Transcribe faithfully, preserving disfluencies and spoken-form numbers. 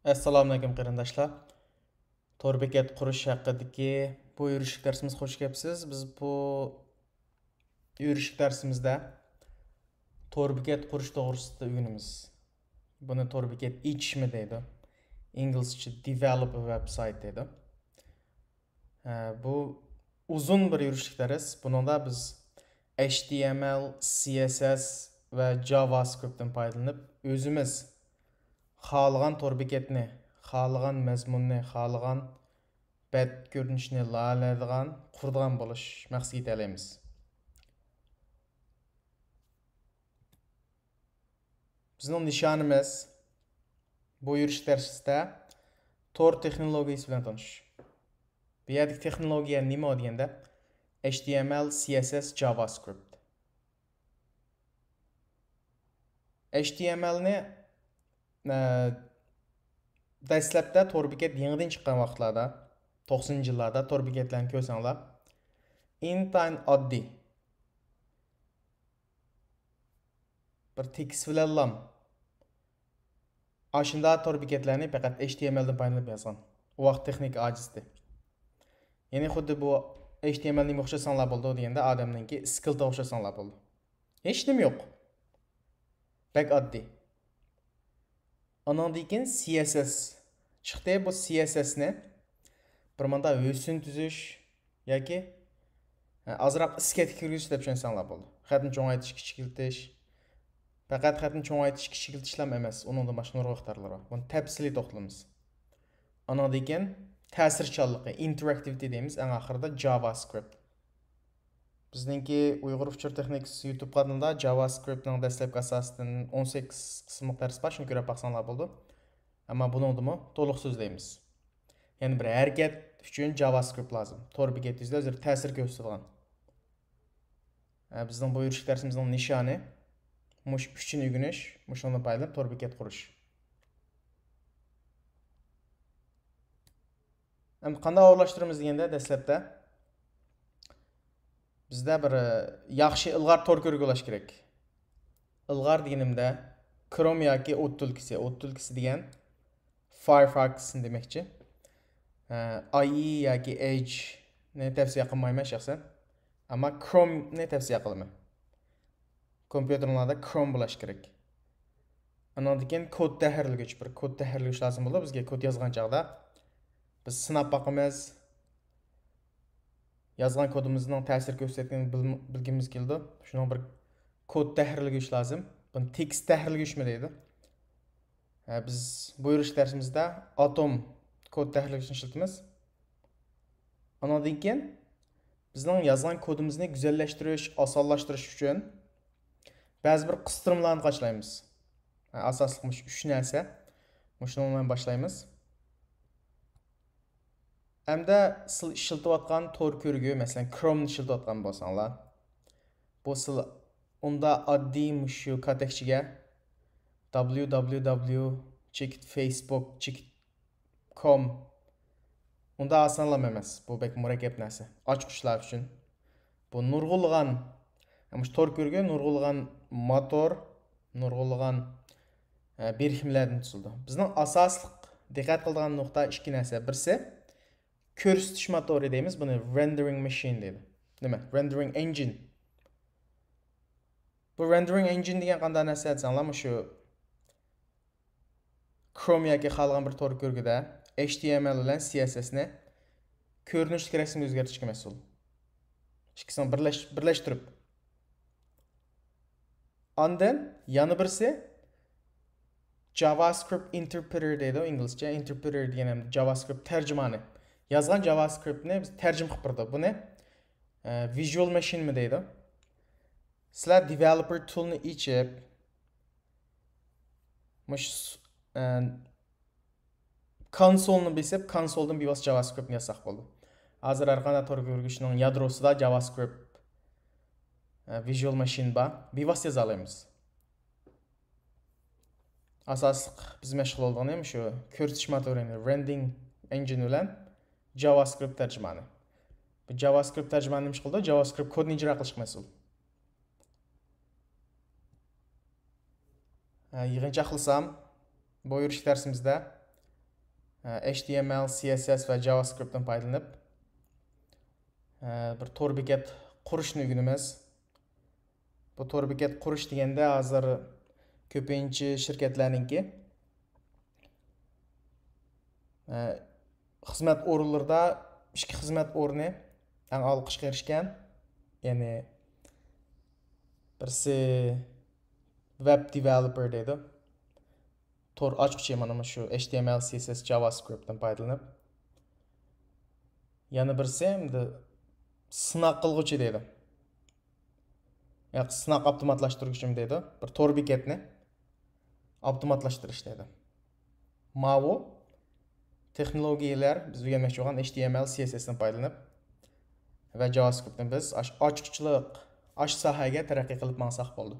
ئەسسالامۇئەلەيكۇم قېرىنداشلار. تور بېكەت قۇرۇش ھەققىدىكى بۇ يۈرۈشلۈك دەرسىمىزگە خوش كەپسىز. بىز بۇ يۈرۈشلۈك دەرسىمىزدە تور بېكەت قۇرۇش توغرىسىدا ئۆگىنىمىز. بۇنى تور بېكەت ئېچىشمۇ دەيدۇ. ئىنگلىزچە develop a website دەيدۇ. ھە، بۇ ئۇزۇن بىر يۈرۈشلۈك دەرس. بۇنىڭدا بىز H T M L، C S S ۋە JavaScript تىن پايدىلىنىپ، ئۆزىمىز خالىغان تور بېكەتنى، خالىغان مەزمۇننى، خالىغان بەت كۆرۈنۈشىنى لايىھەلەيدىغان، قۇرىدىغان بولۇش مەقسىتىگە يېتەلەيمىز. بىزنىڭ نىشانىمىز بۇ يۈرۈش دەرسىدە تور تېخنولوگىيىسى بىلەن تونۇشۇش. بۇ يەردىكى تېخنولوگىيە نېمە دېگەندە، H T M L، C S S، JavaScript. H T M L نى، ئە، دەسلەپتە تور بېكەت يېڭىدىن چىققان ۋاقىتلاردا، توقسىنىنچى يىللاردا تور بېكەتلەرنى كۆرسەڭلار، ئىنتايىن ئاددىي. بىر تېكىست بىلەنلا ئاشۇنداق تور بېكەتلەرنى پەقەت H T M L دىن پايدىلىنىپ يازغان. ئۇ ۋاقىت تېخنىكا ئاجىزدى. يەنى خۇددى بۇ H T M L نېمىگە ئوخشاتساڭلار بولىدۇ دېگەندە، ئادەمنىڭكى سكرىپتىگە ئوخشاتساڭلار بولىدۇ. ھېچنېمە يوق. بەك ئاددىي. ئانىڭدىن كېيىن C S S چىقتى. بۇ C S S نى بىر مۇنداق ھۆسن تۈزۈش ياكى، ھە، ئازراق ئېستېتىكا كىرگۈزۈش دەپ چۈشەنسەڭلار بولىدۇ. خەتنى چوڭايتىش، كىچىكلىتىش. پەقەت خەتنى چوڭايتىش، كىچىكلىتىشلام ئەمەس، ئۇنىڭدىن باشقا نۇرغۇن ئىقتىدارلار بار. بۇنى تەپسىلىي توختىلىمىز. ئانىڭدىن كېيىن تەسىرچانلىقى، interactivity دەيمىز، ئەڭ ئاخىرىدا JavaScript. بىزنىڭكى ئۇيغۇر ئۇچۇر تېخنىكىسى يۇتۇب قانىلىدا JavaScript نىڭ دەسلەپكى ئاساسىدىن ئون سەككىز قىسىملىق دەرس بار، شۇنى كۆرۈپ باقساڭلار بولىدۇ. ئەمما بۇنىڭدىمۇ تولۇق سۆزلەيمىز. يەنە بىر ھەرىكەت ئۈچۈن JavaScript لازىم. تور بېكەت يۈزىدە ئۆزىگە تەسىر كۆرسىتىدىغان. ھە، بىزنىڭ بۇ يۈرۈشلۈك دەرسىمىزنىڭ نىشانى مۇشۇ ئۈچىنى ئۆگىنىش، مۇشۇنىڭدىن پايدىلىنىپ تور بېكەت قۇرۇش. ئەمدى قانداق ئورۇنلاشتۇرىمىز دېگەندە، دەسلەپتە بىزدە بىر، ئە، ياخشى ئىلغار تور كۆرگۈ بولۇش كېرەك. ئىلغار دېگىنىمدە، كروم ياكى ئوت تۈلكىسى، ئوت تۈلكىسى دېگەن فايرفاكسنى دېمەكچى. ئە، ئاي ئى ياكى ئېدژنى تەۋسىيە قىلمايمەن شەخسەن. ئەمما كرومنى تەۋسىيە قىلىمەن. كومپيۇتېرىڭلاردا كروم بولۇش كېرەك. ئانىڭدىن كېيىن كود تەھرىرلىگۈچ، بىر كود تەھرىرلىگۈچ لازىم بولىدۇ بىزگە. كود يازغان چاغدا بىز سىناپ باقىمىز، يازغان كودىمىزنىڭ تەسىر كۆرسەتكىنىنى بىل-، بىلگۈمىز كېلىدۇ. شۇنىڭ بىر كود تەھرىرلىگۈچ لازىم. بۇنى تېكىست تەھرىرلىگۈچمۇ دەيدۇ. ھە، بىز بۇ يۈرۈش دەرسىمىزدە ئاتوم كود تەھرىرلىگۈچنى ئىشلىتىمىز. ئانىڭدىن كېيىن بىزنىڭ يازغان كودىمىزنى گۈزەللەشتۈرۈش، ئاسانلاشتۇرۇش ئۈچۈن بەزى بىر قىستۇرمىلارنى قاچىلايمىز. ھە، ئاساسلىق مۇشۇ ئۈچ نەرسە. مۇشۇنىڭ بىلەن باشلايمىز. ئەمدى سىلەر ئىشلىتىۋاتقان تور كۆرگۈ، مەسىلەن، كرومنى ئىشلىتىۋاتقان بولساڭلار، بۇ سىلەر ئۇندا ئاددىي مۇشۇ كاتەكچىگە www چېكىت فېيسبۇك چېكىت كوم. ئۇنداق ئاسانلام ئەمەس. بۇ بەك مۇرەككەپ نەرسە. ئاچقۇچلار ئۈچۈن. بۇ نۇرغۇنلىغان، مۇشۇ تور كۆرگۈ نۇرغۇنلىغان موتور، نۇرغۇنلىغان، ئە، بىرىكمىلەردىن تۈزۈلىدۇ. بىزنىڭ ئاساسلىق دىققەت قىلىدىغان نۇقتا ئىككى نەرسە. بىرسى، كۆرسىتىش موتورى دەيمىز، بۇنى رېندېرىڭ ماشىن دەيدۇ. نېمە؟ رېندېرىڭ ئېنجىن. بۇ رېندېرىڭ ئېنجىن دېگەن قانداق نەرسە دېسەڭلار، مۇشۇ كروم ياكى خالىغان بىر تور كۆرگۈدە H T M L بىلەن C S S نى كۆرۈنۈشلۈك رەسىمگە ئۆزگەرتىشكە مەسئۇل. ئىككىسىنى بىرلەش-، بىرلەشتۈرۈپ. ئاندىن يەنە بىرسى JavaScript interpreter دەيدۇ ئىنگلىزچە. Interpreter دېگەن ھەم JavaScript تەرجىمانى. يازغان JavaScript نى بىز تەرجىمە قىلىپ بېرىدۇ. بۇنى، ئە، ۋىژۇئال ماشىنمۇ دەيدۇ. سىلەر developer tool نى ئېچىپ، مۇش-، ئە، كونسولنى بېسىپ، كونسولدىن بىۋاسىتە JavaScript نى يازساق بولىدۇ. ھازىر ھەر قانداق تور كۆرگۈچنىڭ يادروسىدا JavaScript، ئە، ۋىژۇئال ماشىن بار. بىۋاسىتە يازالايمىز. ئاساسلىق بىز مەشغۇل بولىدىغىنى مۇشۇ كۆرسىتىش موتورىنى، رېندېرىڭ ئېنجىن بىلەن JavaScript تەرجىمانى. بۇ JavaScript تەرجىمانى نېمە ئىش قىلىدۇ؟ JavaScript كودنى ئىجرا قىلىشقا مەسئۇل. ھە، يىغىنچاقلىسام، بۇ يۈرۈش دەرسىمىزدە ھە، H T M L, C S S ۋە JavaScript تىن پايدىلىنىپ، ھە، بىر تور بېكەت قۇرۇشنى ئۆگىنىمىز. بۇ تور بېكەت قۇرۇش دېگەندە ھازىر كۆپىنچە شىركەتلەرنىڭكى، ھە، خىزمەت ئورۇنلىرىدا ئىككى خىزمەت ئورنى ئەڭ ئالقىشقا ئېرىشكەن. يەنى بىرسى ۋېب دېۋېلوپېر دەيدۇ. تور ئاچقۇچى مانا شۇ H T M L, C S S, JavaScript تىن پايدىلىنىپ. يەنە بىرسى ئەمدى سىناق قىلغۇچى دەيدۇ. ياق، سىناق ئاپتوماتلاشتۇرغۇچىمۇ دەيدۇ. بىر تور بېكەتنى ئاپتوماتلاشتۇرۇش دەيدۇ. ماۋۇ تېخنولوگىيەلەر بىز ئۆگەنمەكچى بولغان H T M L, C S S تىن پايدىلىنىپ ۋە JavaScript تىن بىز ئاش-، ئاچقۇچلۇق ئاش ساھەگە تەرەققىي قىلىپ ماڭساق بولدى.